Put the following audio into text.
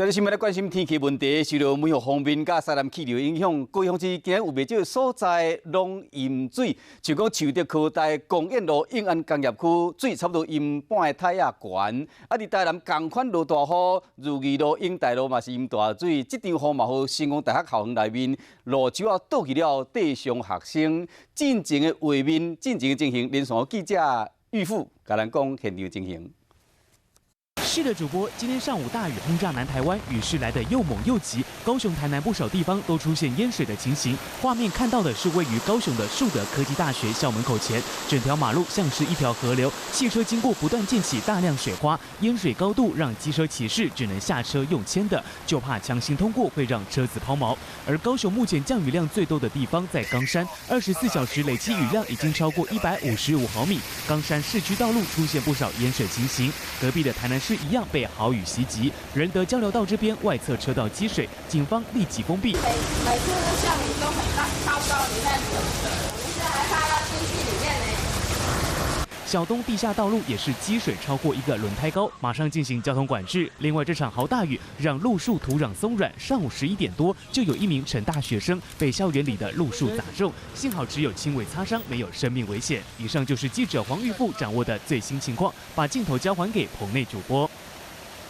這裡新聞來關心天氣問題，受著梅雨鋒面佮西南氣流影響，高雄市今日有袂少所在攏淹水，像講樹德科大公園路永安工業區水差不多淹半个胎仔懸，啊，佇台南仝款落大雨，如意路、永大路嘛是淹大水，這場雨嘛予成功大學校園內面路樹仔倒去了，地上學生進前的畫面，進前的情形，連線記者玉富共咱講現場情形。是的，主播，今天上午大雨轟炸南台灣，雨勢來得又猛又急，高雄、台南不少地方都出現淹水的情形。畫面看到的是位於高雄的樹德科技大學校門口前，整條馬路像是一條河流，汽車經過不斷濺起大量水花，淹水高度讓機車騎士只能下車用牽的，就怕強行通過會讓車子拋錨。而高雄目前降雨量最多的地方在岡山，24小時累積雨量已經超過155毫米，岡山市區道路出現不少淹水情形。隔壁的台南市一樣被豪雨襲擊，仁德交流道這邊外側車道積水，警方立即封閉。每次下雨都很大，差不多你看，我們現在還怕要進去裡面呢。小東地下道路也是積水超過一個輪胎高，馬上進行交通管制。另外，這場豪大雨讓路樹土壤鬆軟，上午11點多就有一名成大學生被校園裡的路樹砸中，幸好只有輕微擦傷，沒有生命危險。以上就是記者黃玉富掌握的最新情況，把鏡頭交還給棚內主播。